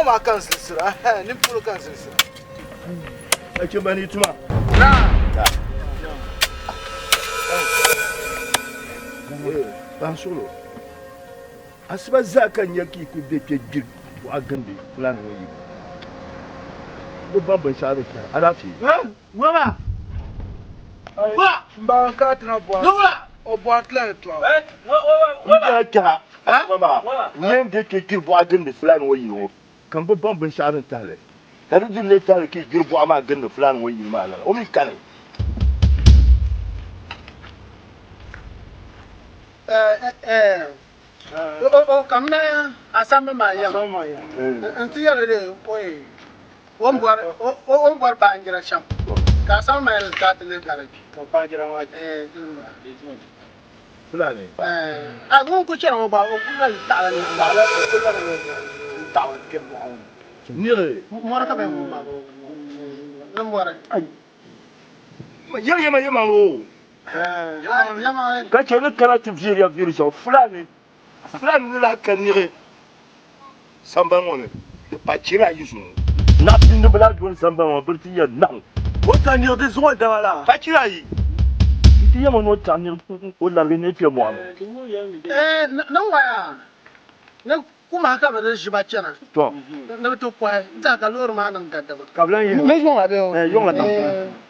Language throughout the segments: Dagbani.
ŋɔ maa ka n zilisira, ɛhɛn, nini polo ka n zilisira. Nachimba ni tuma. Ban suɣulo, asiba zaa ka n nya ka yi kuli be kpe gbiri buɣa gindi Fulani ŋɔ yibu. Bɛ baŋ binshɛɣu di chana. Alaafee. Ŋɔ maa n ka ti na bɔri o bɔri ti la yɛltɔɣa. N biɛla kpɛha asiba maa n yɛn be kpe gbiri buɣa gindi Fulani ŋɔ yibu ŋɔ. Ka m bi baŋ binshɛɣu din tahi li, ka di diri lee tahi li ka yi gbiri buɣa maa gindi Fulani ŋɔ yili maa lala, o mi kani. O kamina asamba maa yɛm nti yɛli li o ni bɔri baanjira shɛm, ka asamba maa yɛli ka a ti lihi gari. Fulani. A ŋun ku chani ŋɔ gba o kuli mali taɣila ni taɣila o kuli mali ni taɣi kpɛ mɔɣu ŋɔ ni. Niriba. Mɔri ka bɛ ŋun maa ni mɔri. Yɛli yɛma yɛma o. Ka chɛ ni kana ti viiriya viiri shɛm Fulani. Fulani ni lahi ka niɣi sambani ŋɔ ni di pa chira ayi zuɣu. Naɣipindi bi lahi doli sambani ŋɔ biri ti yɛn naɣim. O ka niɣi di zuɣu dama la. Pa chira ayi. N ti yɛm o ni o taɣi niɣi o larigi ni kpe mɔɣu ni. Niŋ waya ni kumahi ka bɛ di ʒi ba chana ni bɛ ti kɔhi n-tɛha ka loori maa niŋ daadama. Ka bɛ lahi yihi. Ni yuŋ la bee? Ɛɛ yuŋ la tam.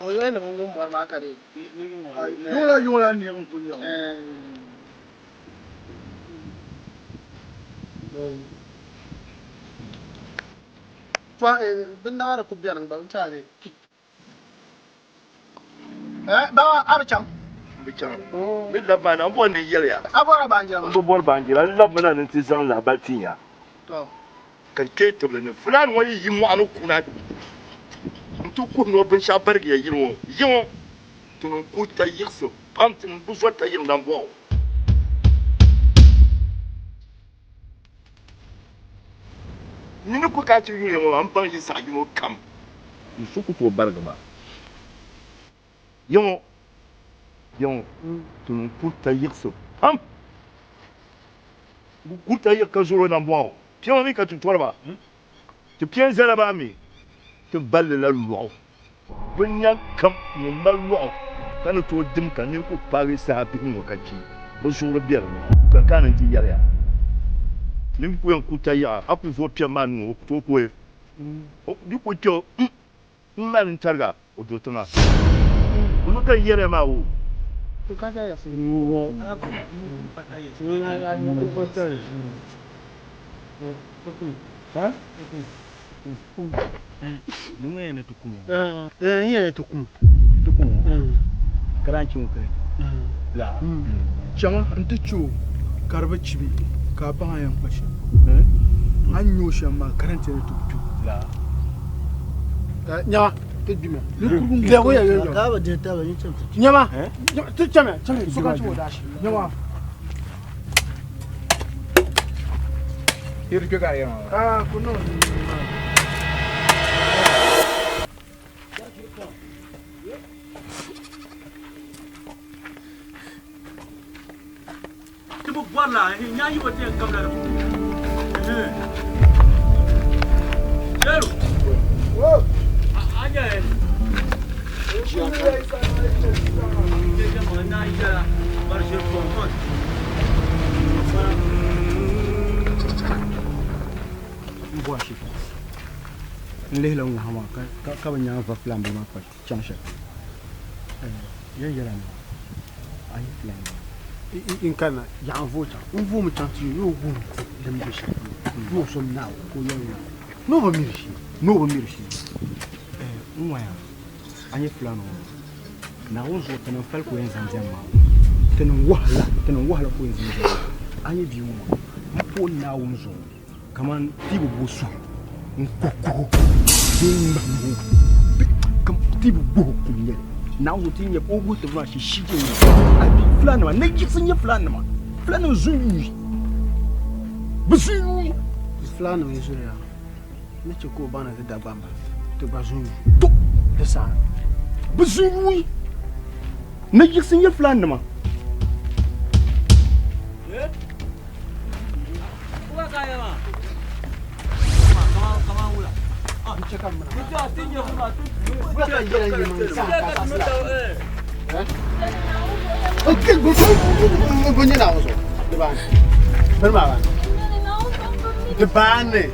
O yɛli ni bɛ wum mɔri maa ka di. Yuŋ la yuŋ la niɣi n-kuli nyɛ o. Bindahara ku beni gba n-tɛha ni Baŋa a bi chaŋ? M bi chaŋ. N ni labi maa na, m bɔri ni n yɛli ya. A bɔrila baanjira maa? M bi bɔri baanjira. N labimi na ni n ti zaŋ lahibali tin ya. Ka n kpe tibili ni Fulani ŋɔ yi yi mɔɣu ni kuna nti kuhi ni o binshɛɣu barigi ya yili ŋɔ, yi ŋɔ ti ni ku ta yiɣisi pam, ti ni bi zɔri ta yiŋ nambɔɣu. N ni ku ka a ti yuli ŋɔ maa, m baŋ yi zaɣ yino kam ni so ku tooi barigi ma. Yiŋɔ, yiŋɔ, ti ni ku ta yiɣisi pam. Bɛ ku ta yiɣi ka zɔr o nambɔɣu. Piɛma mi ka ti tɔri ba. Ti piɛ n-zala maa mi ti balli la lɔɣu. Binnɛm kam ŋun mali lɔɣu ka ni tooi dim ka nir ku paagi saha bihi ŋɔ ka chi, bɛ zuɣuri be di ni. Ka n kana nti yɛli ya, Nyin ku yɛn ku ta yaɣa, a ku vooi piɛm maa niŋ o ku tooi ku o di ku kpe o m-mali n-tariga o do tiŋa. O ni ka n yɛli ya maa o. Chaŋ nti chɛ o ka di bi chibi ka a baŋ a yɛn kpa shɛm. A ni nya o shɛm maa ka di ni ti kpi o. Nyama, ti gbimi. Nyama, ti chamiya, chamiya, sokam chɛ o daashi. Nyama. Ah, ku niŋ. Ti bi bɔri la, nyaa yi bi ti yɛn kabila di puuni. Sheru, a nyɛ N lihila ŋɔ ha maa ka bi nyaŋ va filan bili maa kpa chaŋ shɛli yɛn yɛla ni a yi filan maa n kanna yaɣa n vooi chaŋ n voomi chaŋ ti yo wuhi din bɛ shɛli polo ni o so naawuni ka o yɛli ni o bi miri shee ni o bi miri shee n waya a nyɛ filan ŋɔ Naawuni zuɣu ti niŋ fali ka o yɛn zaŋ diɛm maa ti niŋ wahala ti niŋ wahala ka o yɛn zaŋ diɛm maa a nyɛ bia ŋɔ maa m puhi Naawuni zuɣu kaman ti bi bo suhu n kuhi o bee n ŋmahim o ti bi guhi o kum nyɛli Naawuni zuɣu ti nyɛ o guhi ti maa shi shi je nyɛ a bi fulanima ni yiɣisi nyɛ fulanima fulanim zuyuyi bi zuyuyi fulanim n zuliya ni chɛ ka o baŋ ni ti Dagbamba ti gba zuŋ to di saha. Bɛ zuŋ ni yiɣisi n-nyɛ fulaannima. Di baani.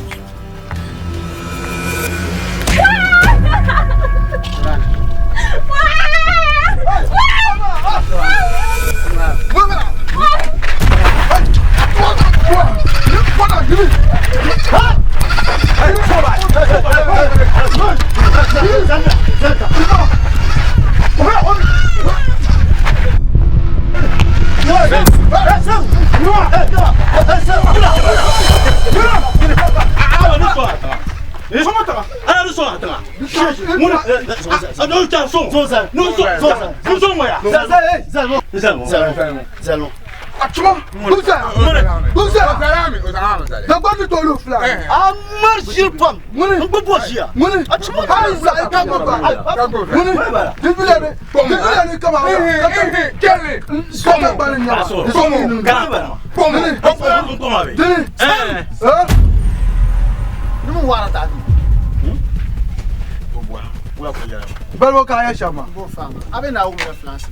Balibo ka a yɛ shɛm maa. N b'o faamu a bɛ naawuni la filansi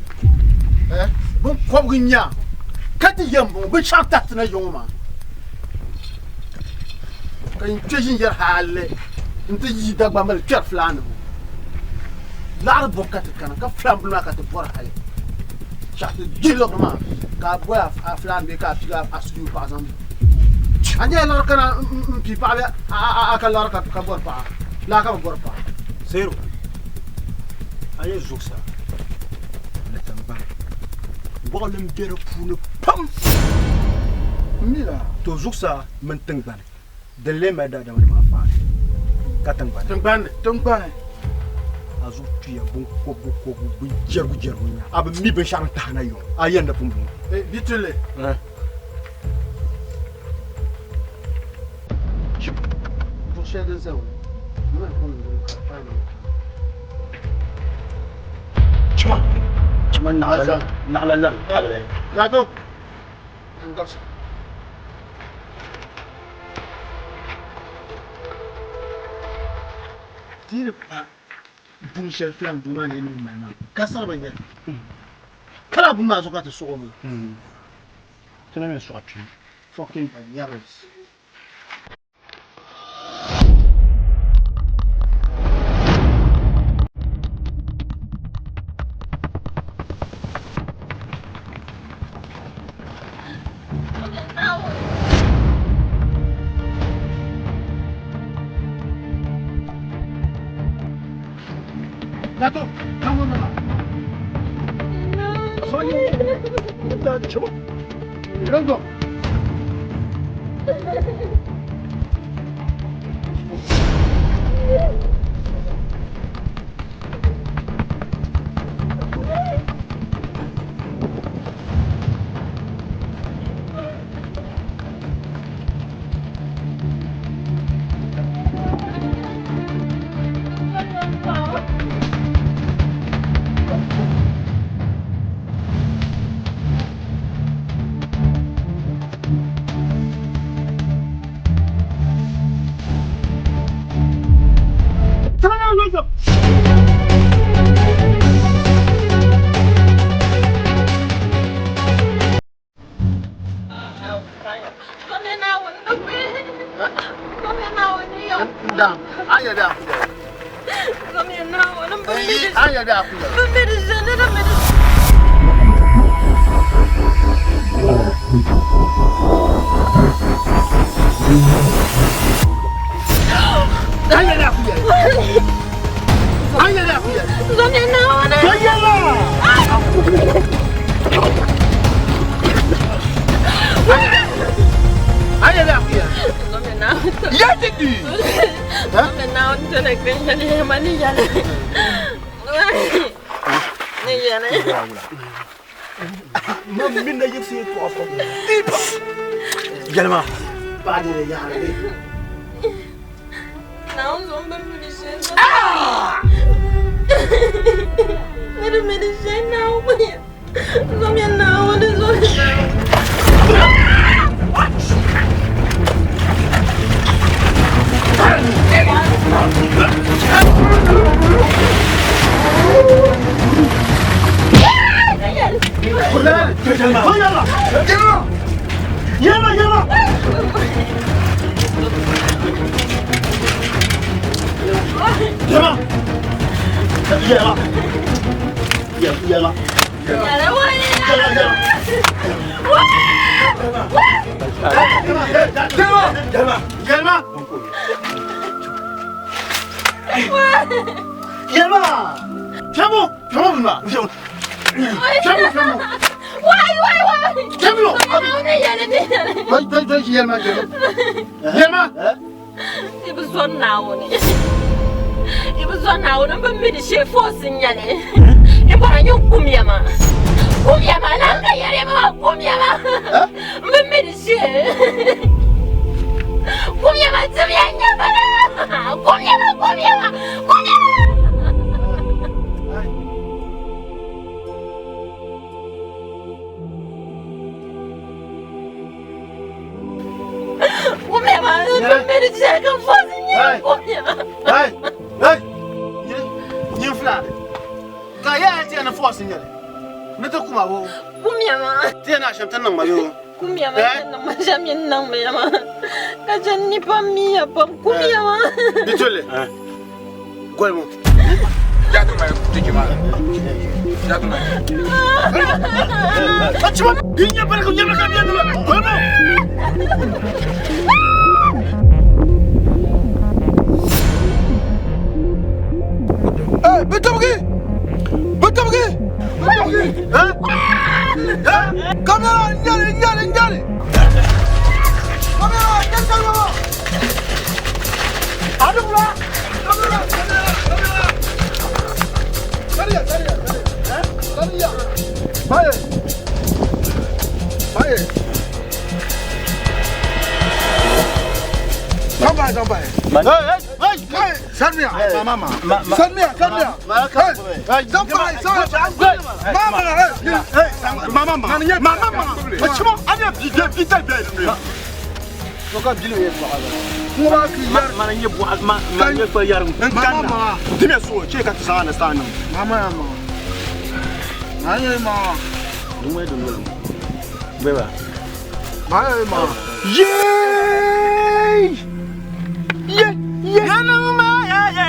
eh bin kɔbigi nya ka ti yɛn bɔŋɔ binshɛɣu tariti na yiŋɔ maa ka n kpɛ ʒini yɛri hali n ti yi Dagbambili kpɛri filaani ŋɔ laɣiri bɔbu ka ti kana ka filan bili maa ka ti bɔri hali shɛɣu ti gbihi liɣiri maa ka a bɔli a filaani bee ka a piigi a sujuu paɣa zaŋ a nyɛla liɣiri kana n pii paɣa bee a ka liɣiri ka bɔri paɣa laa ka bi bɔri paɣa. Zero. A yɛ zuɣusaa ni tingbani wɔɣilim be di puuni pam. Mila. To zuɣusaa mini tingbani din lee mali daadama nim anfaani ka tingbani. Tingbani. Tingbani. A zuɣu tuya binkɔbigu kɔbigu bin jɛrigu jɛrigu nya. A bi mi binshɛɣu din tahi na yɔŋ. A yɛn di pumpɔŋɔ. Bi tuli. Duɣu shɛli din zaya ŋɔ ni maa ni ka paai Chima. Chima naɣila naɣila lan palli. Yato. N gabsi. Ti yi pa buŋ shɛli filan duu maa ni ni mali maa ka sariba n-nyɛ li. Kala buŋ maa zuɣu ka ti suɣi o maa. Ti na mi suɣa kpee. Fucking banyaris. Dato, kamu nama. Let's go. Dam, an yɛrɛ a kun yɛrɛ. An yɛrɛ a kun yɛrɛ. An yɛrɛ a kun yɛrɛ. An yɛrɛ a kun yɛrɛ. An yɛrɛ a kun yɛrɛ. Ma min na yiɣisi yɛltɔɣa fɔ. Yɛlima. Paɣa de yaɣari bɛ. Yɛlima! Yɛlima! Yɛlima! Yɛlima! Yɛlima! Yɛlima! Yɛlima! Yɛlima! Yɛlima! Yɛlima! Fiɛbu! Fiɛbu bɛ ma. Fiɛbu! Fiɛbu fiɛbu. Waay waay waay. Fiɛbu! Ne yɛlɛ ne yɛlɛ. Dɔn dɔn dɔn yɛlima yɛlima. Yɛlima. I bɛ zɔn Naawuni. I bɛ zɔn Naawuni n bi mi di shee fɔɔsi n nyɛli. I bɔra nyin kumya ma. Kumya ma na ka yɛri ma kumya ma. N bi mi di shee. Kumya ma timiya nyɛ bala. Kumya ma kumya ma kumya ma. Kumya ma n bi mi di shee ka fɔɔsi nyɛ kumya ma. Hey! Hey! Nyin fila. Ka yɛla ti yɛn fɔɔsi nyɛli. Ni ti kuma bo. Kumya ma. Ti yɛn ashɛm ti niŋ ma yoo. Kumya ma niŋ ma shɛm yɛn niŋ ma ya ma. Ka chɛ ni pam miya pam kumya ma. Di tolli. Golimu. Achima! Yinya baraka nyɛla ka biɛni ma. Golimu! Eh, Bitabgi! Bitabgi! Bitabgi! Eh? Eh? Kamera, nyali, nyali, nyali! Kamera, nyali, kamera! Adumla! Kamera, kamera, kamera! Sariya, sariya, sariya. Eh? Sariya. Baye. Baye. Zambaye, zambaye. Hey, hey, hey! Sarmiya, mama. Sarmiya, sarmiya. Hey, zambaye, zambaye. Mama, hey. Mama ma! Mama ma! Achima! Anya bi bi ta bi ni. Ko ka bili ye bɔɣa la. Kuma ki yar. Mana nye bu ma ma nye fa yarim. Mama ma. Dimi so che ka tsa na sa ni. Mama ya ma. Mama ma. Dun wai dun wala. Beba. Mama ma. Yey! Ye ye. Numa ya ye,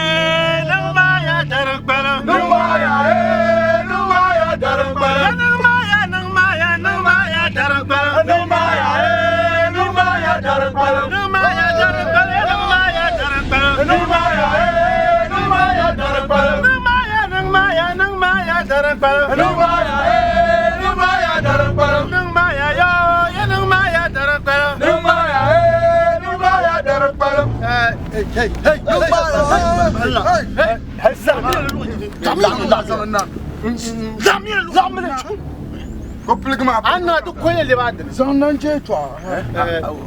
numa ya dargbala. Numa ya eh, numa ya dargbala. Numa ya, numa ya, numa ya dargbala. Numa ya eh, numa ya dargbala. Numa ya dargbala, numa ya dargbala. Numa ya eh, numa ya dargbala. Numa ya, numa ya, numa ya dargbala. Numa ya eh, numa ya dargbala. Numa ya yo, ya numa ya dargbala. Numa ya eh, numa ya dargbala. Hey, hey, hey, Hey, hey. Hey, Zamina. Zamina, zamina. Ko pilgma. An na duk koyar lebadin. Zannan je to.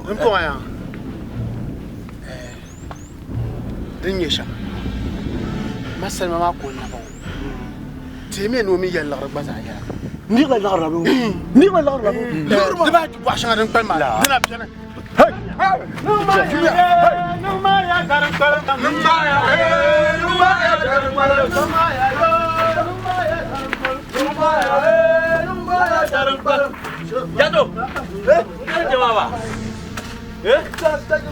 N kɔŋ ya. Din nyɛ shɛm ma salima maa ka o naba o teemi ni o mi yɛli liɣiri gba zaa yɛla Ni ga lagra bo. Ni ga lagra bo. di baa bɔɣu shɛŋa din kpalim maa dina biɛni. Numa ya dargbala. Numa ya eh, numa ya dargbala. Numa ya yo, numa ya dargbala. Numa ya eh, numa ya dargbala. Jado. Eh? Jama ba. Eh? Ta ta ta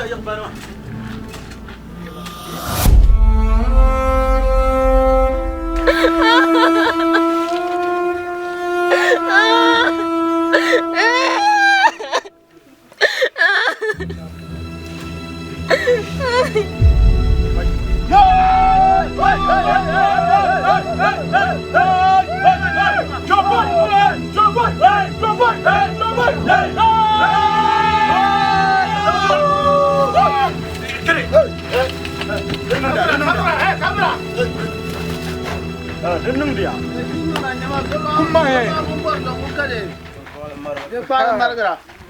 ta ba. Kuma ye.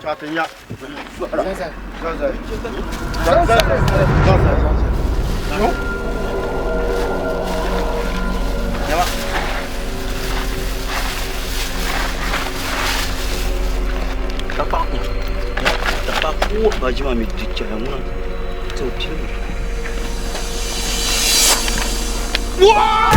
Chatinya. Tapak. Tapak ku ba jima mi dikya nguna. To pili. Wah!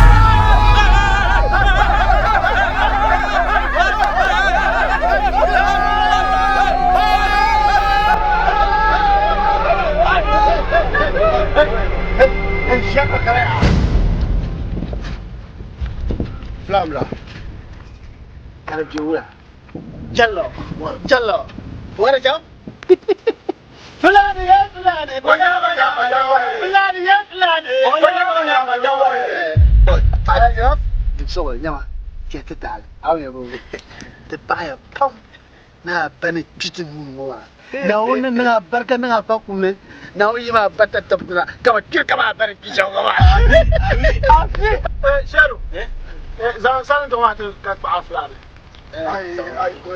N ʒiya ka kara yaa. Filaamla ka di bɛ wula. Jallo, jallo, wara jam. Fulani ya fulani. Fulani ya fulani. Sɔgɔ nyama chɛ ti taali a mi bi ti paɣaya pam ni a ba ni kpi ti nuu ŋɔ maa. Naawuni ni niŋ a barika niŋ a fa kum ni Naawuni yi maa ba tatabo na ka bi kpiri ka maa ba ni kpi shɛm ŋɔ maa. Shɛru, zaŋ sani maa ti ka kpaɣa fulani. An yi kpe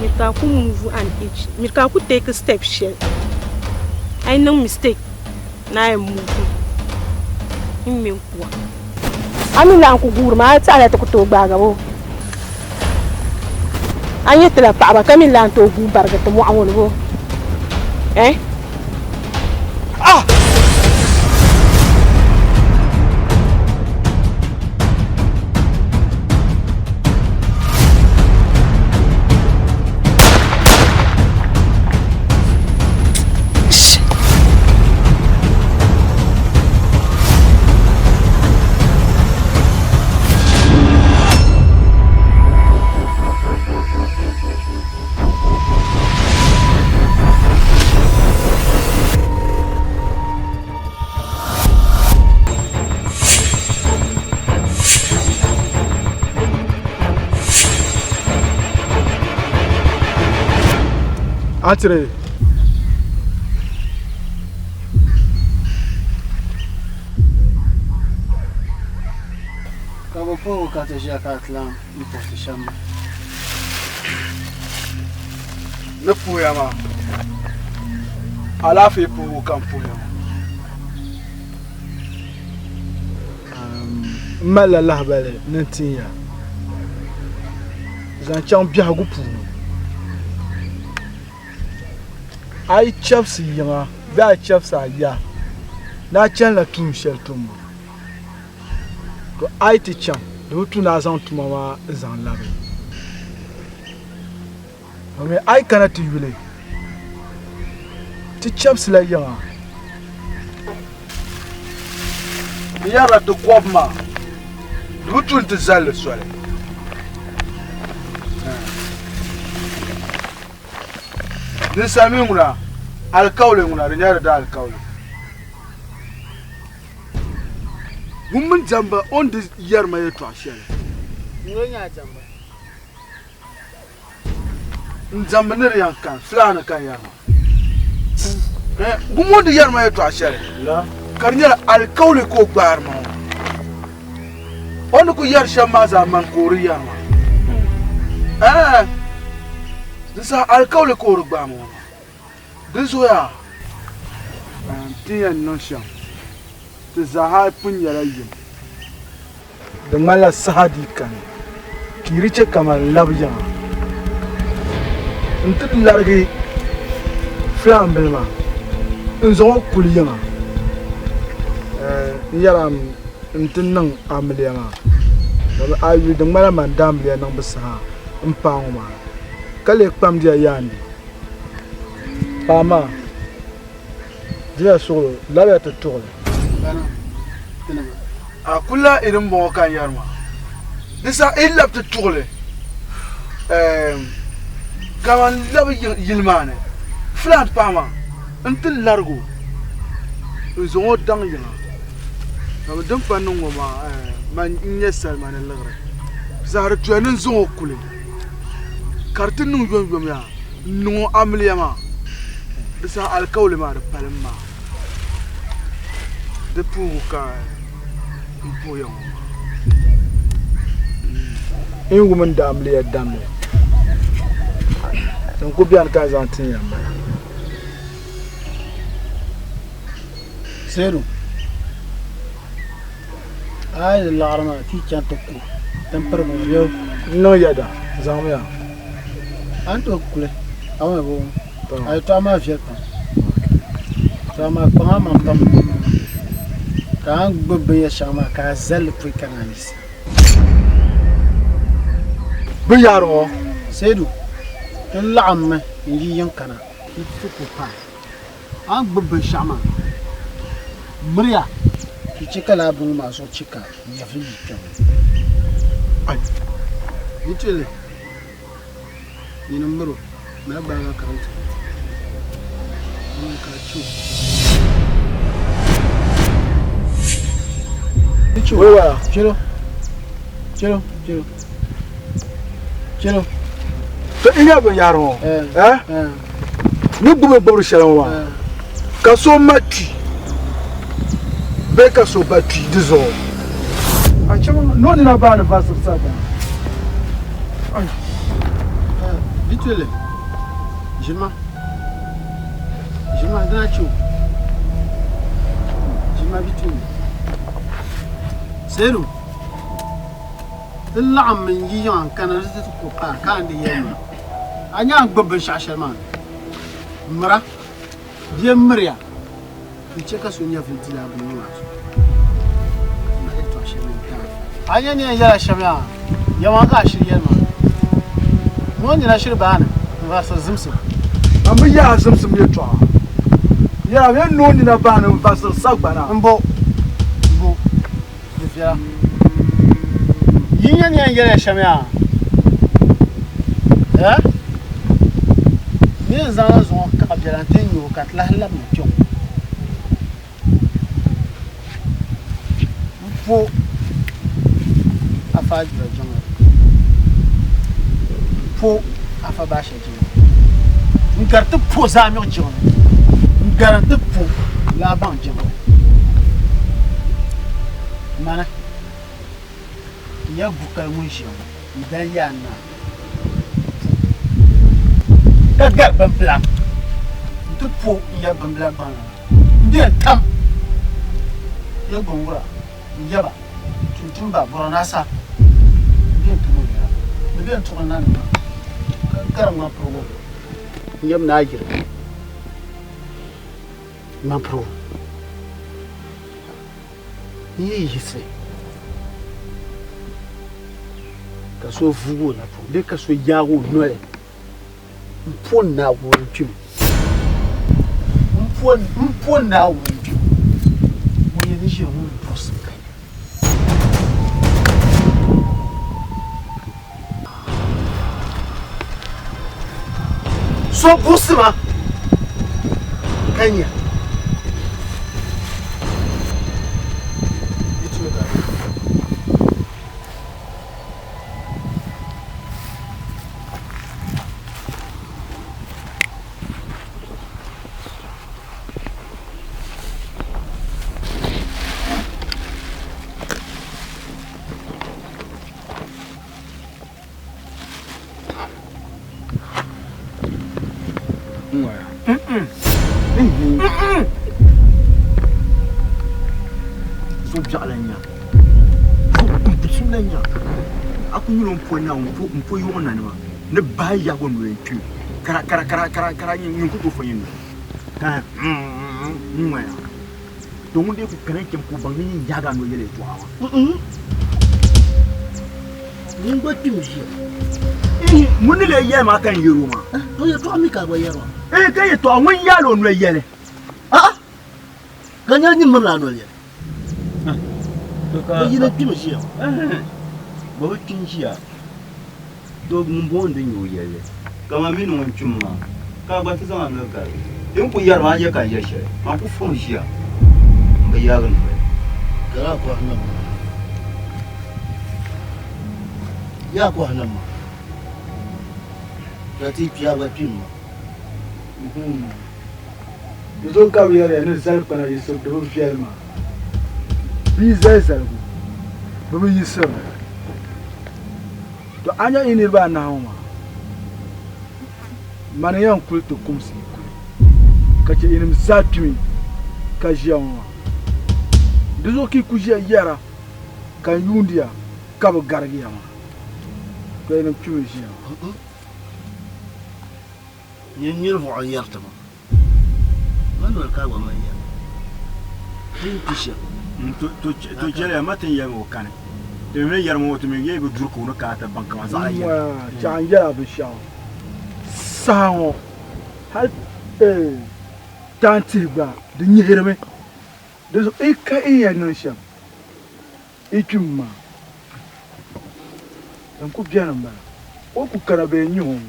miri ka a ku move an inch miri ka a ku take step shɛli a yi niŋ mistake ni a yɛn move n ŋme n ku a. A mi lahi ku guuri maa a tɛhila ti ku tooi gbaagi ba o. A nyɛ tila paɣaba ka mi lahi tooi guui barigi ti mɔɣu ŋɔ ni boo? Eh? Ah! Atire. Ka bɛ puhi o ka ti ʒiya ka a ti lan puhi ti shɛm maa. Ni puhiya maa, alaafee puhibu ka n puhiya maa. M malila lahibali ni n tin ya zaŋ chaŋ biɛhigu puuni. A yi chɛbisi yiŋa bee a chɛbisi a ya ni a chanila tuun shɛli tumbu, to a yi ti chaŋ di bi tu ni a zaŋ tuma maa n-zaŋ labi. Domin a yi kana ti yuli ti chɛbisila yiŋa. N yɛrila ti kɔbu maa di bi tu ni ti zali li soli. Ninsal mi ŋuna, alikauli ŋuna, di nyɛla di daalikauli. Ŋun mini diɛmba o ni di yɛri ma yɛtɔɣ shɛli. N diɛmbi ni di yɛn kani, fulaani ka n yɛri ma. Ŋun mi o ni di yɛri ma yɛtɔɣ shɛli, ka di nyɛla alikauli ka o gbaari ma ŋɔ. O ni kuli yɛri shɛm maa zaa mani ka o di yɛri maa. Ɛɛn, di saha alikauli ka o di gbaai ma ŋɔ maa. Di zuɣu ti ni yɛn niŋ shɛm, ti zaaha pun nyɛla yim. Di ŋmanila saha dii kani ka yi di chɛ kaman lab yiŋa nti larigi filaanbili maa n-zaŋ o kuli yiŋa. N yɛr a mi nti niŋ amiliya maa, domi a yuli di ŋmanila man daamiliya niŋbu saha. M paɣa ŋɔ maa ka lee kpamdiya yaandi. Paɣa maa dila suɣulo labiya ti tuɣili. A ku lahi iri m-bɔŋɔ ka n yɛri maa. Di saha yi labi ti tuɣili kaman labi yili maa ni filan paɣa maa nti larig o n-zaŋ o daŋ yiŋa. Kaman din pa niŋ ŋɔ maa man n-nyɛ salima ni liɣiri zaa di tuya ni n zaŋ o kuli ka di ti niŋ yomyom yaa n-niŋ o amiliya maa di saha alikauli maa di palim maa di puhigu ka n puhiya ŋɔ maa. N wum n daamiliya damli, din ku beni ka n zaŋ tin ya m-bala. Seedu, a yi di laɣiri maa ti yi chaŋ ti ku din pirigi ŋɔ bee? N niŋ yɛda, zaŋmiya. A ni tooi kuli, a mi bi wum. A yɛtɔɣa maa viɛli pam. To amaa kpaŋ a maŋ pam ka a ni gbubi binyɛr shɛŋa maa ka a zali li pɔi ka naan yiɣisi. Binyahari ŋɔ. Seedu, ti laɣimmi n-yi yiŋ kana ni ti ti ku paai. A ni gbubi binshɛɣu maa, miriya ka yi chɛ ka lala bini ŋɔ maa zuɣu chɛ ka nyɛvili yi kpɛm ni. Yi ti li, nyini m-mir o, mali gbaagi a karimti ka a chɛ o. Chɛl o, chɛl o, chɛl o, chɛl o. To i nya binyahari ŋɔ, eh? Ni gbubi gbubiri shɛli ŋɔ maa, ka so ma kpi bee ka so ba kpi di zuɣu. A chaŋ ni o nina baani varisiri sagbana. Bituli, ʒinima, ʒinima dina chɛ o, ʒinima bituli. Seedu, ti laɣimmi n-yi yiŋa n-kana ni ti ti ku paai ka a ni yɛli ma. A nya a ni gbubi binshɛɣu shɛli maa? Mira, bia m-miriya n-chɛ ka so nyɛvili di lala bini maa zuɣu. Ka yɛtɔɣ shɛli ni n-taai. A nya ni yɛn yɛla shɛm yaa? Yɛma ka a shiri yɛli maa. Noo nina shiri baani n-varisiri zimsim. Man bi yaai zimsim yɛtɔɣa. Yɛla bɛ noo nina baani n-varisiri sagbana. M-bo, m-bo. Di viɛla. Yi nya ni yɛn yɛliya shɛm yaa? Eh? Ni yɛn zaŋla zuŋɔ kaɣa biɛla nti nyu o ka ti lahi labina kpe ŋɔ. M po Afa Ajura jiŋli. M po Afa Baasha jiŋli. N gari ti po Zaamiɣ jiŋli. N gari nti po Laabaŋ jiŋli. Mani n-nyɛ gukali ŋun ʒiya ŋɔ n-dan yaa naa po ka gari bimbila nti po n-ya bimbila gbaŋ n-di yɛn tam ya gɔŋgura n-yaba tumtumba bɔrɔnaasa n-di yɛn tum o yɛla ni bɛ yɛn tuɣi nanima ka gari ŋmanpirigu n-yab naa yiri ŋmanpirigu. N yi yiɣisi ka so vuug o napɔŋ bee ka so yaag o noli m-po Naawuni kpimi, m-po Naawuni kpimi, ŋun yɛn ni ʒiya ŋun buɣisim ka nya. So buɣisi ma ka nya. Zo biɛɣu lan nya zo lan nya a ku nyuli m-po Naawuni m-po yuɣu nanima ni bahi yahigu noli n-kpi kara kara kara kara kara nyin ku tooi fo nyin noli ka n-ŋmaya to ŋun dee ku kana n-cham ka o baŋ ni nyin yaagi a noli yɛli yɛltɔɣa maa. Ŋun gba kpimi ʒiya. Ŋun ni lee yɛli maa ka n yɛl o maa. To yɛtɔɣa mi ka a gba yɛri maa. Ee, ka yɛtɔɣa ŋun yaal o noli yɛli. A'a, ka nyɛli nyin mirila a noli yɛli. Bɛ yini kpimi ʒiya. Bɛ bi kpi n-ʒiya. To ŋumbɔŋɔ n-di nyɛ o yɛlli. Kaman mi ni ŋun kpim maa, ka a gba ti zaŋ a noli garigi. Ti ni kul yɛri maa, a nya ka n yɛli shɛli, man ku fom ʒiya m-bi yaagi n noli. Ka a kɔhi nam maa. Yaa kɔhi nam maa. Ka ti kpi a gba kpim maa. Di zuɣu ka bɛ yɛliya ni zalikpana yiɣisibu di bi viɛli maa. Bɛ yi zali zaligu, bɛ bi yiɣisiri li. To a nya yi niriba anahi ŋɔ maa, mani yɛn kuli ti kumsi yi kuli, ka chɛ yinim zaa kpimi ka ʒiya ŋɔ maa. Di zuɣu ka yi kul ʒiya yɛra ka n yuundi ya ka bi garigi ya maa. To yinim kpimi ʒiya maa. Nyin nir vuɣu n-yɛri ti ma. Ma noli ka a gba mali yɛri. Ti ni kpi shɛm. To chɛliya ma ti ni yɛli ŋɔ kani. Ti mi ni yɛri ŋɔ ti mi yɛli bi duri ka o ni kana ti baŋ kaman zaɣila yɛli. N chaɣ n yɛla binshɛɣu saha ŋɔ hal taan tihi gba di nyihirimi. Di zuɣu yi ka yi yɛn niŋ shɛm yi kpim maa, din ku beni m-bala. O ku kana bee n-nyih o ŋɔ.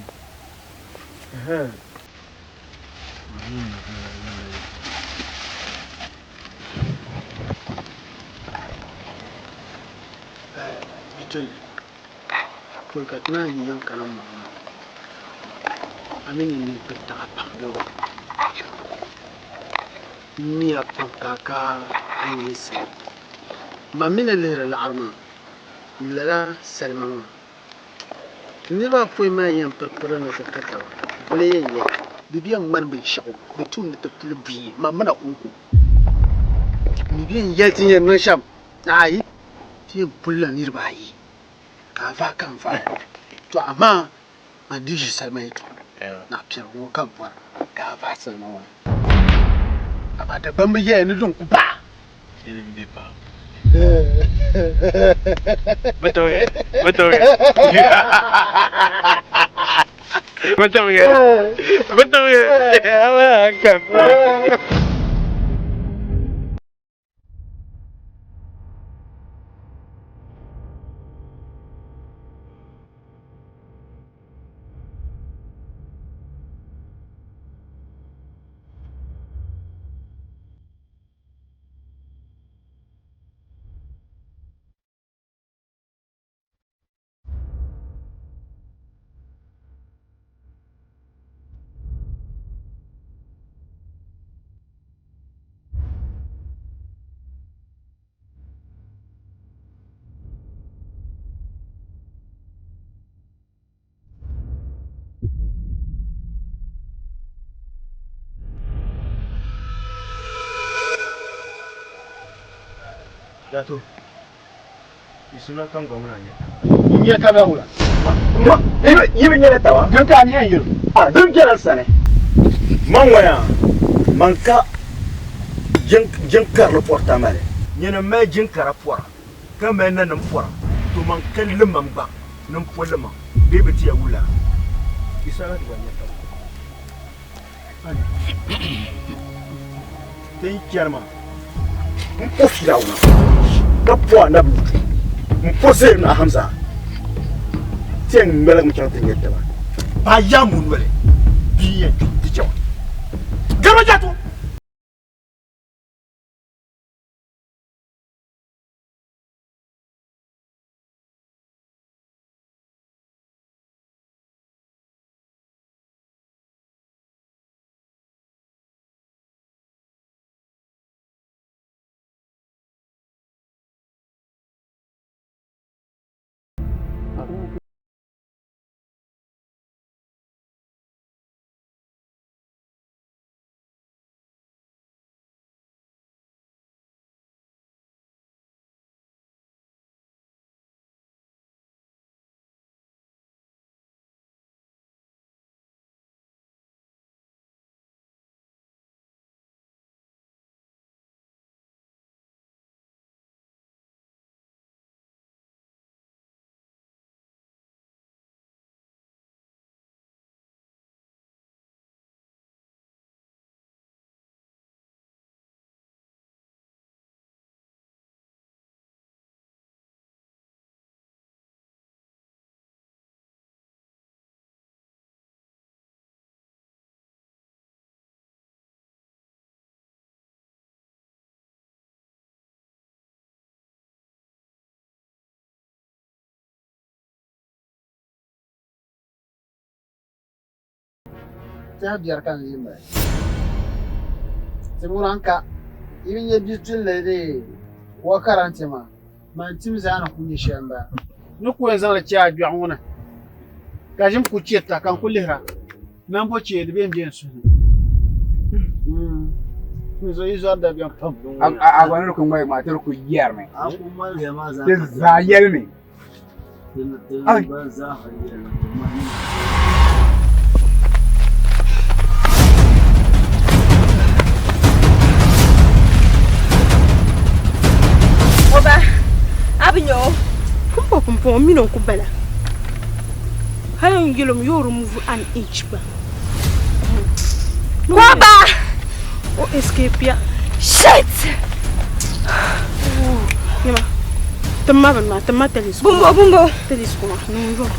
Pɔi ka ti naan yi yɛn kana m-bɔŋɔ maa, a mi ni nini kuli taɣi pam. M miya pam ka a ka a nya sali. Ma mi ni lihiri laɣiri maa, lala salima maa Niriba apɔin maa yɛn piripiri ni ti ti taba, boli yɛn nyɛ di bi yɛn ŋmani binshɛɣu di tum ni ti pili buyi man mina kɔŋko. Mi bi yɛn yɛli ti ni yɛn niŋ shɛm, aai, ti yɛn pulila niriba ayi ka a vaai ka n vaai. Tɔ amaa man di ʒi salima yɛtɔɣa naɣ piɛligu ŋɔ ka m bɔra ka a vaai salima ŋɔ na. Amaa Dagbamba bi yɛya ni din ku baai. Dato, isuna kan gwamna ne. N nyɛ taba wula. Yi bi nyɛla taba. Din ka a nyɛ yiri. A din bɛla sani. Man ŋɔya man ka jin karili pɔri tamali. Nyini mali jin kara pɔra. Ka mali nanim pɔra, to man ka limam gba ni m-po limam bee bɛ ti ya wula? Di saha ti gba nya taba. Ti yi chani maa, m po Firawuna, ka po Anabi Lutu, m-po Zayd mini Hamza, ti yɛn ŋmaligimi chaŋ ti nya taba. Baa yaam o noli, bia yɛn kpi ti chɛ wa. Garima Jatu! Tɛha biɛri ka n lee mali. Ti ŋuna n-ka, yi bi nya bia tulli dee wa karante maa, man tim zaa ni ku nyɛ shɛli m-bala. N ni ku yɛn zaŋ li chɛ a gbɛɣu ŋɔ ni, ka ʒim ku chirita ka n ku lihira, nambo chee di bee m-be n suhu ni. N zo yi zɔri dabiɛm pam. A gba ni di ku ŋmaligi maa, ti di ku yɛrimi. Ti zaa yɛlimi. Oba, a bi nya o. Pumpɔŋ pumpɔŋ m mini o ku bala. Hali n yɛl o mi yoo remove an inch gba. Koba! O escape ya. Shit! Nyama, timma bini maa, timma telis kuma. Bumbo, bumbo. Telis kuma, niŋ yom.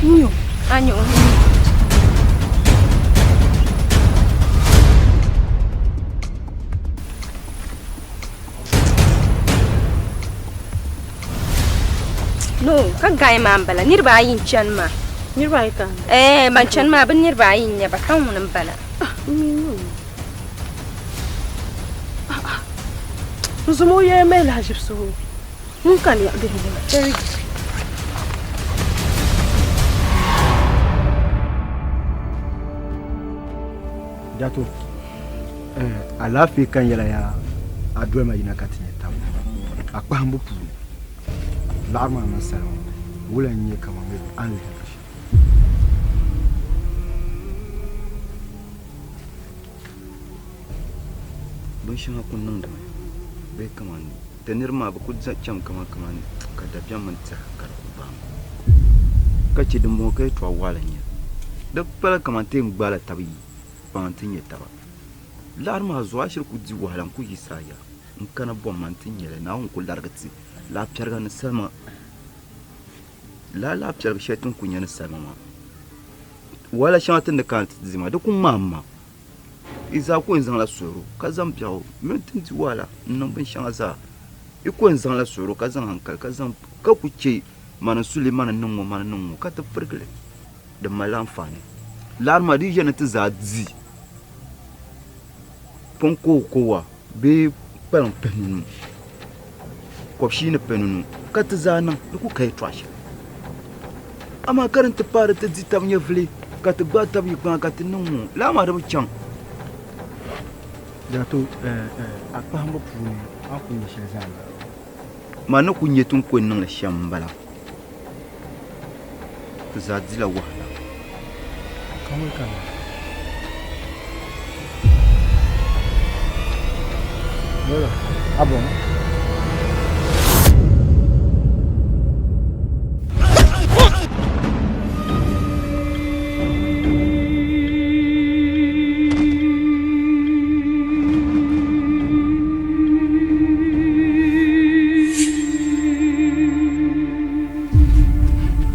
Nyo. Anyo. No, ka gai maa n-bala. Niriba ayi n-chani maa. Niriba ayi ka? Eh, ban chani maa bɛ niriba ayi n-nyɛ ba, ka ŋuni m-bala. Ah, n mi nyo. Ah, ah. N zom o yɛya mali lahaʒibisi o. Ŋun kani ya bihi nima. Very good. Jato, eh, alaafee ka n yɛla yaa a doli ma yina ka ti nyɛ taba a kpahimbu puuni laɣiri maa mini salima ŋɔ wula n-nyɛ kaman bɛ a ni lihiri li shɛm? Binshɛŋa ku niŋdimi bee kaman ti niriba maa bɛ ku chami kaman kaman ka dabiɛm mini tɛha ka di ku gbaai ma ka che dimbɔŋɔ ka yɛtɔɣ waɣila n-nyɛ li. Di pala kaman ti yɛn gbaala taba yi kpaŋ nti nya taba. Laɣiri maa zuɣu a shiri ku di wahala n-ku yiɣisi a ya n-kana bɔmma nti nya li. Naawuni ku larigi ti laɣ piɛriga ni salima. Lala laɣ piɛligi shɛli ti ni ku nya ni salima maa, wahala shɛŋa ti ni kana ti di maa, di ku ŋmaami maa. Yi zaa ku yɛn zaŋla suhuro ka zaŋ biɛɣu mini ti ni di wahala n-niŋ binshɛŋa zaa. Yi ku yɛn zaŋla suhuro ka zaŋ hankali ka zaŋ ka ku chɛ mani n-su li mani n-niŋ ŋɔ mani n-niŋ ŋɔ ka ti pirigi li. Di malila anfaani. Laɣiri maa di yi ʒiya ni ti zaa di pɔŋ kowa bee kpaliŋ pihinunu, kɔbishii ni pihinunu ka ti zaa niŋ di ku ka yɛtɔɣa shɛli. Amaa ka din ti paai di ti di tab nyɛvili ka ti gbaai tab yi kpaŋa ka ti niŋ ŋɔ, lala maa di bi chaŋ. Jato, a kpahimbu puuni a ni ku nya shɛli zaa m-bala. Man ni ku nya ti ni ku niŋ li shɛm m-bala. Ti zaa dila wahala. Ka ŋuni ka niŋ? Lola, a bɔŋɔ?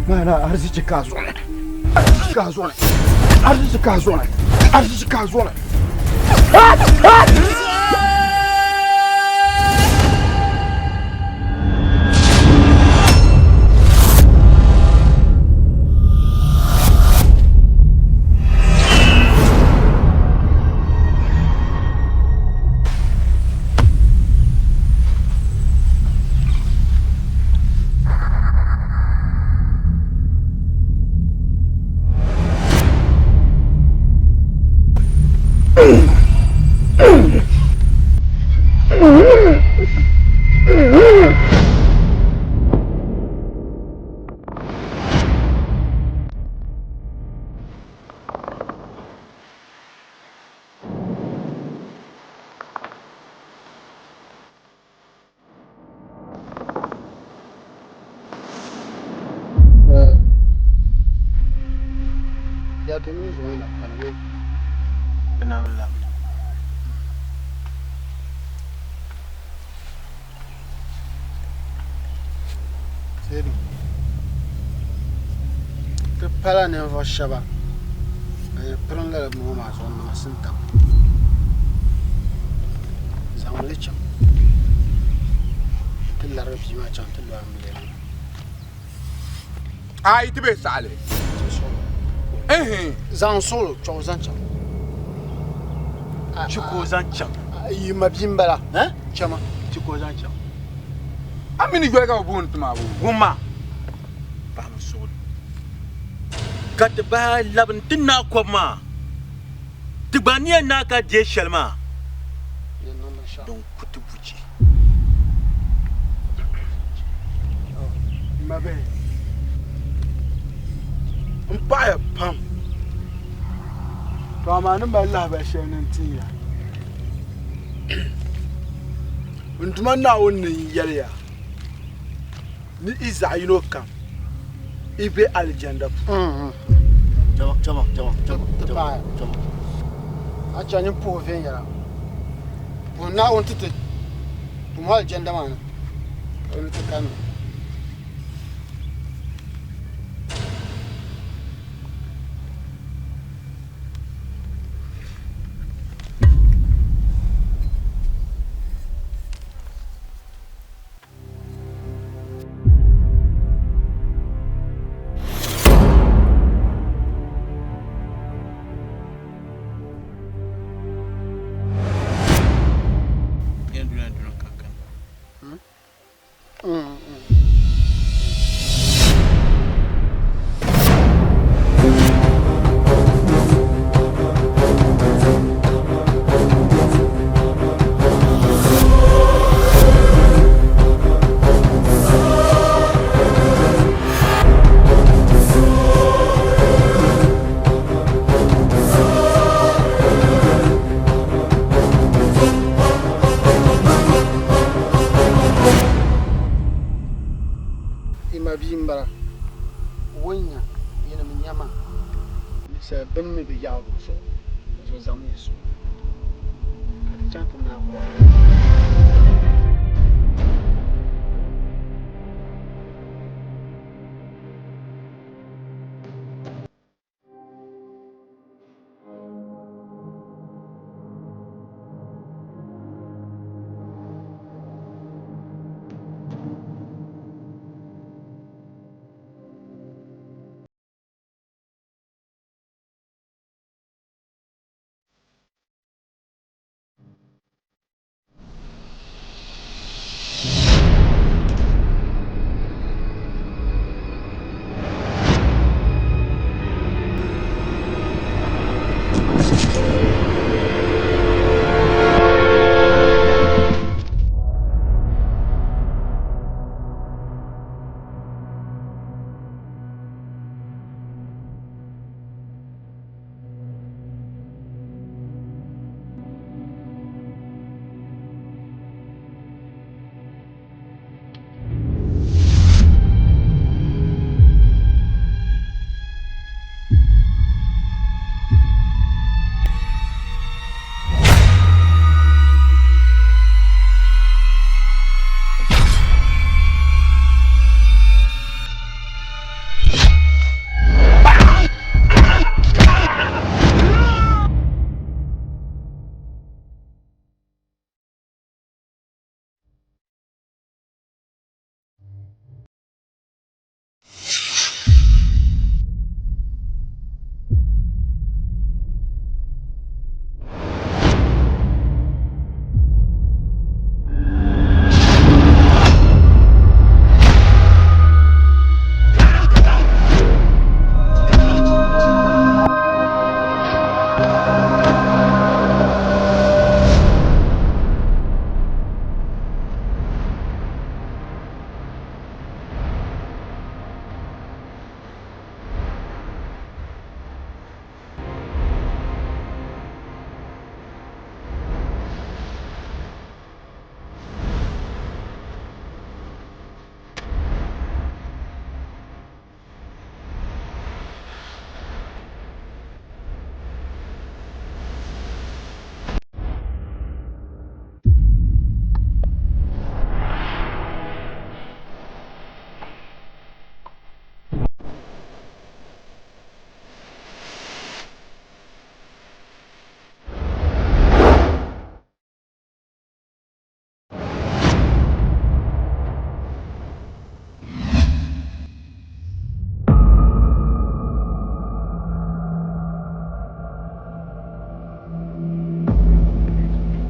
Mana arziki ka zuɣu ni ka zuɣu ni arziki ka zuɣu ni arziki ka zuɣu ni. pala ninvuɣ shɛba ban yɛn pirim lala bini ŋɔ maa zuɣu n-niŋ sintaŋ. Zaŋmi li chaŋ nti larigi bia maa chaŋ ti lu amiliya ni. A yi ti be saɣili. Zaŋ suɣilo chɔɣu zaŋ chaŋ. Chi ka o zaŋ chaŋ. Yi ma bia m-bala. Chama. Chi ka o zaŋ chaŋ. A mi ni yoli ka bɛ booni ti maa boo? Wumma, paɣimi suɣilo ka ti bahi labi n-ti naai kɔbu maa. Ti gba ni yɛn naai ka deei shɛli maa, din ku ti buchi. M mabihi, m paɣiya pam, to amaa ni mali lahibali shɛli ni n tin ya. N Duuma Naawuni ni n yɛli ya ni yi zaɣ yino kam yi be alijanda puuni. Ti paai a chɛ nyin puhi viɛnyɛla. Puhi Naawuni ti ti puhimi alijanda maa ni ka o ni ti kanna. I ma bia m-bala, o nya, yinim n-nya ma. Ninsal bini mi bi yaɣi o zuɣu, dinzuɣu zaŋmiya suŋ ka ti chaŋ ti naai kɔhigu.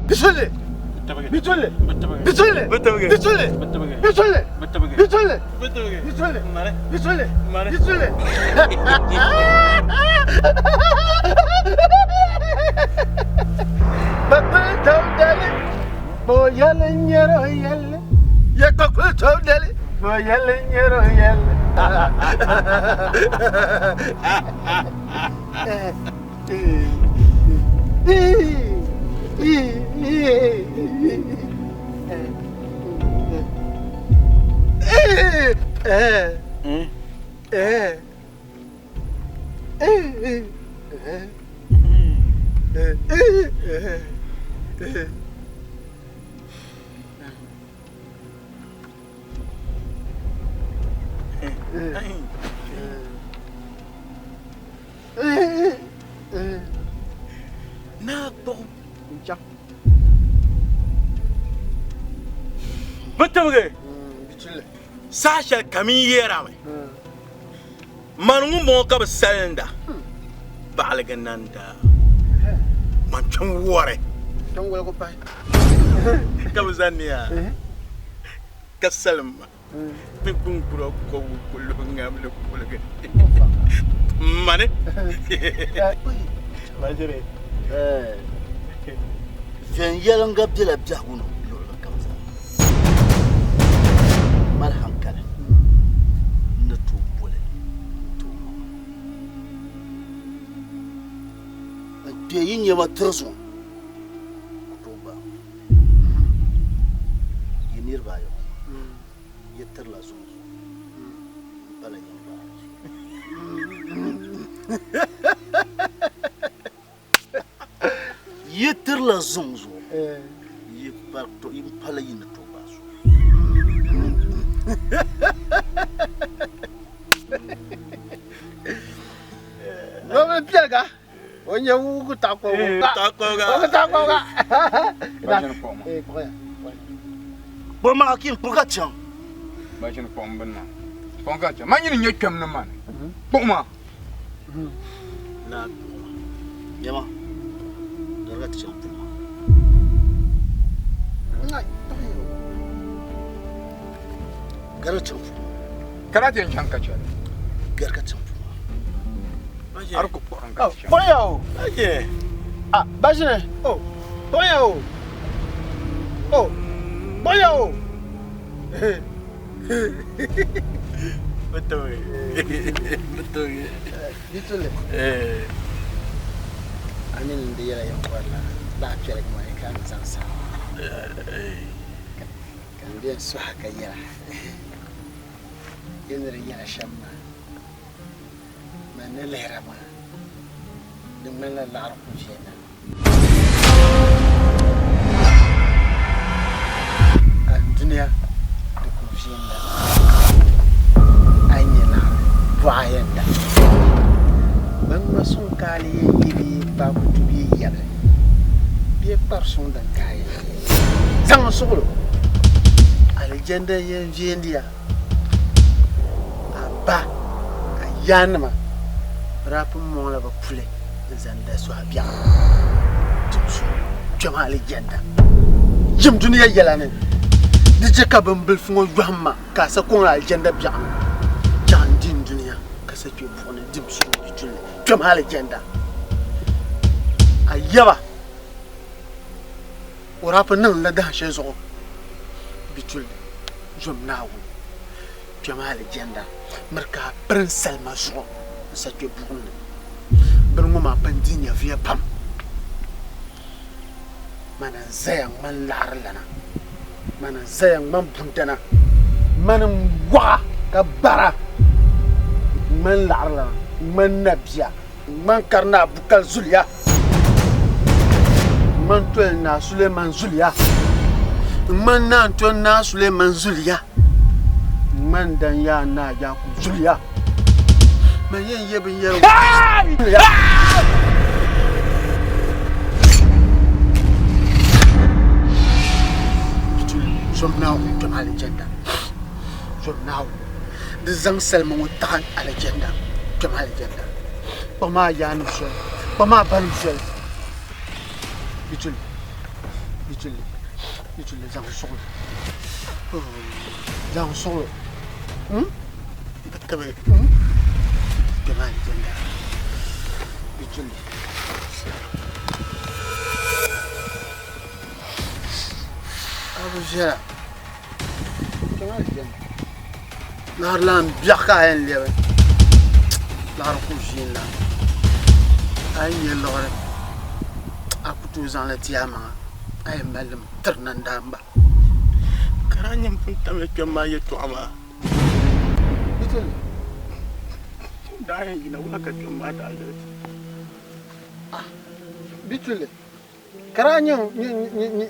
Bitulli. Bitulli. Bitulli. Bitulli. Bitulli. Bitulli. Bitulli. Bitulli. Bitulli. Bakuli tawdali. Bo yɛli nyɛro yɛli. Ya bakuli tawdali. Bo yɛli nyɛro yɛli. Naa kpuɣi n-chaŋ. Bɛ tibigi saha shɛli kam n yɛrami, mani ŋumbɔŋɔ ka bɛ salinda baɣiligi nandaa, man kpɛm wɔri ka bɛ zani ya ka salim ma. Ni gbuŋkura kɔbigu ku luhi ŋamli kuligi mani. Viɛnyɛliŋga bela biɛhigu ni luɣili kam zaa. Mali hankali n-ni tooi boli n-ti o maŋa. N kpe yi nya ma tiri zuŋɔ ku tooi gbaai ma. Yi niriba ayɔbu yi tirila zuŋ zuɣu m-pala yin gbaari zuɣu. Yi tirila zuŋ zuɣu yi pala yi ni tooi gbaai so. Piɛliga. O nyɛ wugu taɣikɔbiga. Taɣikɔbiga. Kpuɣi ma Akim, kpuɣi ka chaŋ. Ba ʒini kpuɣi m bini maa. Kpuɣi ka chaŋ. Man nyini n-nyɛ kpɛm ni mani. Kpuɣi ma. Naa kpuɣi ma. Nyama, dɔri ka ti chaŋ puhi ma. Gari chaŋ puhi ma. Ka daa ti yɛn chaŋ ka chɛli. Gari ka chaŋ puhi ma. A di ku kpuɣirim ka ti chaŋ. Kpuɣiya o. Ah, Bajine. Oh, kpuɣiya o. Oh, kpuɣiya o. Bituli. A mini n di yɛla yɛn kɔrila lahi piɛligi maa ka n zaŋ sa. Ka n bɛn sɔha ka yɛra yi ni di yɛla shɛm maa, man ni lihira maa, di ŋmanila laɣiri ku viɛnda. Andunia di ku viɛnda, a yi nya laɣiri bɔɣa yɛn da. Bɛ ŋma suŋ kaali yɛn yi bee kpaakutu bee yabili bee kpari suŋ din kaai zaŋ n suɣilo alijanda yɛn viɛndi ya a ba a yaanima bɛ daa pun mɔŋla bɛ puli n-zaŋ da sɔhi biɛɣu ti tu kpɛm alijanda yim dunia yɛla ni di chɛ ka bimbilifu ŋɔ yɔhim ma ka a sa kɔŋ alijanda biɛɣu ni chaŋ n-di n dunia ka sa kpe buɣu ni dim suhu bi tulli kpɛm alijanda a yaba o daa pun niŋ la dahin shɛli zuɣu bi tulli zom Naawuni kpɛm alijanda miri ka a piri n salima zuɣu n sa kpe buɣim ni bini ŋɔ maa pun di nyɛviya pam Mani n-zaya ŋmani laɣiri lana, mani n-zaya ŋmani bundana, mani n-waɣa ka bara ŋmani laɣiri lana, ŋmani nabia, ŋmani Karinaa Bukali zuliya, ŋmani Toli Naa Suleiman zuliya, ŋmani Naantoli Naa Suleiman zuliya, ŋmani Danyaa Naa Yakubu zuliya. Man yɛn yɛ binyɛra zuliya. Zom Naawuni kpɛm alijanda. Zom Naawuni. Di zaŋ salima ŋɔ taɣi alijanda kpɛm alijanda. Kpaŋ maa yaanim soli. Kpaŋ maa banim soli. Bituli. Bitulli, bitulli zaŋ suɣulo. Zaŋ suɣulo. Tabi. Kpɛma alijanda. Bitulli. A bi viɛla. Kpɛma alijanda. Laɣiri lan biɛɣu ka a yɛn lɛbi. Laɣiri ku ʒiin la. A yi nya liɣiri a ku tooi zaŋ li ti a maŋa. A yɛn mali li mi tiri nandaamba. Ka daa nyɛ m pun tamya kpɛm maa yɛtɔɣa maa. Daa yɛn yina wula ka kpɛm maa daa yɛli ti? Bitulli, ka daa nyɛ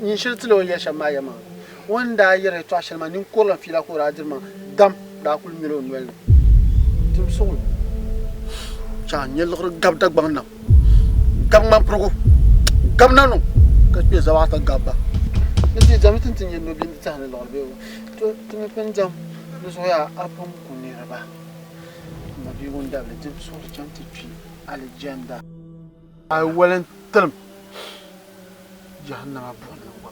nyin shili tili o ni yɛli shɛm maa yɛlimaŋli. O ni daa yɛri yɛtɔɣ shɛli maa, ninkurilim fiila ka o daa diri maa, dam daa kul nyɛla o noli ni. Tim suɣulo chaŋ n-nyɛ liɣiri gabi Dagbaŋ nam, gabi ŋmampirigu, gabi nanuŋ, ka kpe Zabaɣita gabi ba. Ni ti diɛm ti ni ti nya nobia ni ti tɛhi ni liɣiri bee o, to ti mi pun diɛm di zuɣu yaa a pun ku niriba. M mabia ŋun dabili dim suɣulo chaŋ ti kpi alijanda. A yi wali n-tilim jahannama buɣim ni gba.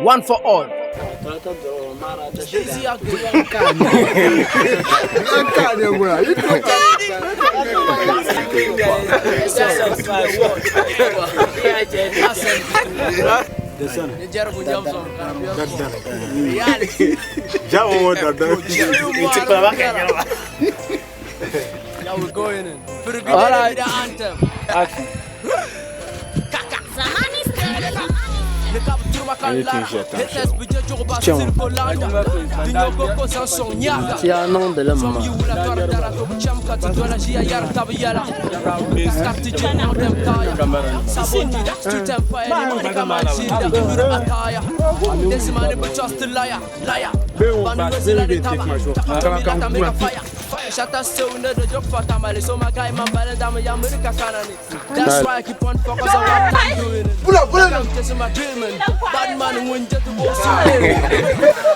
One for all. All right. Action. Tia niŋdili ma. That's why I keep on focus on what I'm doing. I'm chasing my dreaming. Bad man win just to go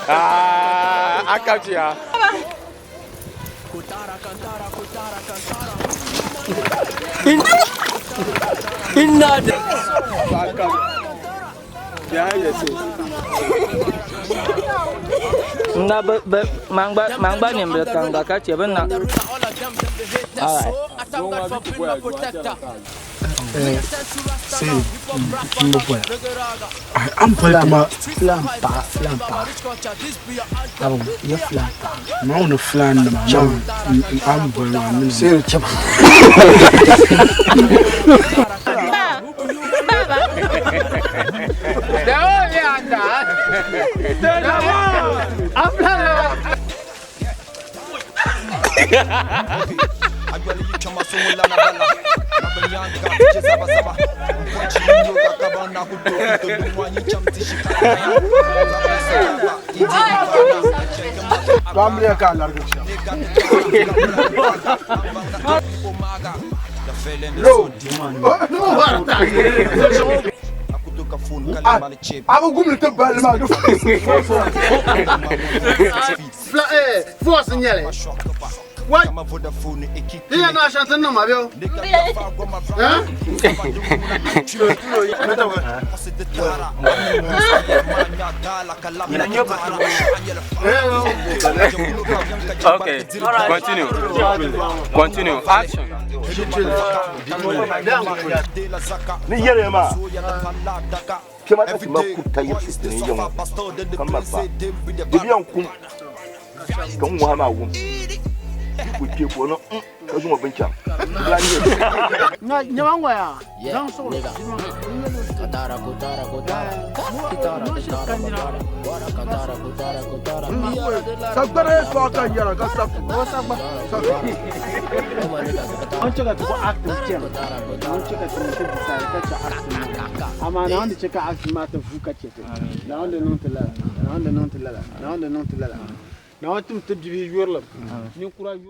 Ah, I catch ya. Inna Na bɛ bɛ mangba mangba nimbili kam gba ka chɛ bɛ na. Alright. Say, mbo boya. Am boya ma filan paɣa filan paɣa abu ya filan paɣa ma wani filan nima ma am boya ma min sai chama Baba. Family ka larga No. Abu gumli te balli maa du Fla eh force nyɛli. What? Iya na shantin nan ma biyo. Eh? Okay, continue. Continue. Action. Ni yɛrɛ ma kɛma ta tun bɛ kuta yɛrɛ tɛ ni yɛŋɔ ka ma fa dibi yan kun ka n ŋɔha maa wum ku kpe ko no ka zuŋɔ bin chaŋ Na nyama ngwaya. Yeah, nigga. Katara, kutara, kutara. Kitara, kitara, kutara. Bora, katara, kutara, kutara. Sagbara ye tɔgɔ ka yɛrɛ ka sa An ce ka tafi acting kyɛn an ce ka tafi bisari ka ce acting amma na wanda ce ka acting ma ta fu ka ce ta na wanda niŋ ti lala na wanda niŋ ti lala na wanda niŋ ti lala na wanda tim ti bibi yurilim ninkura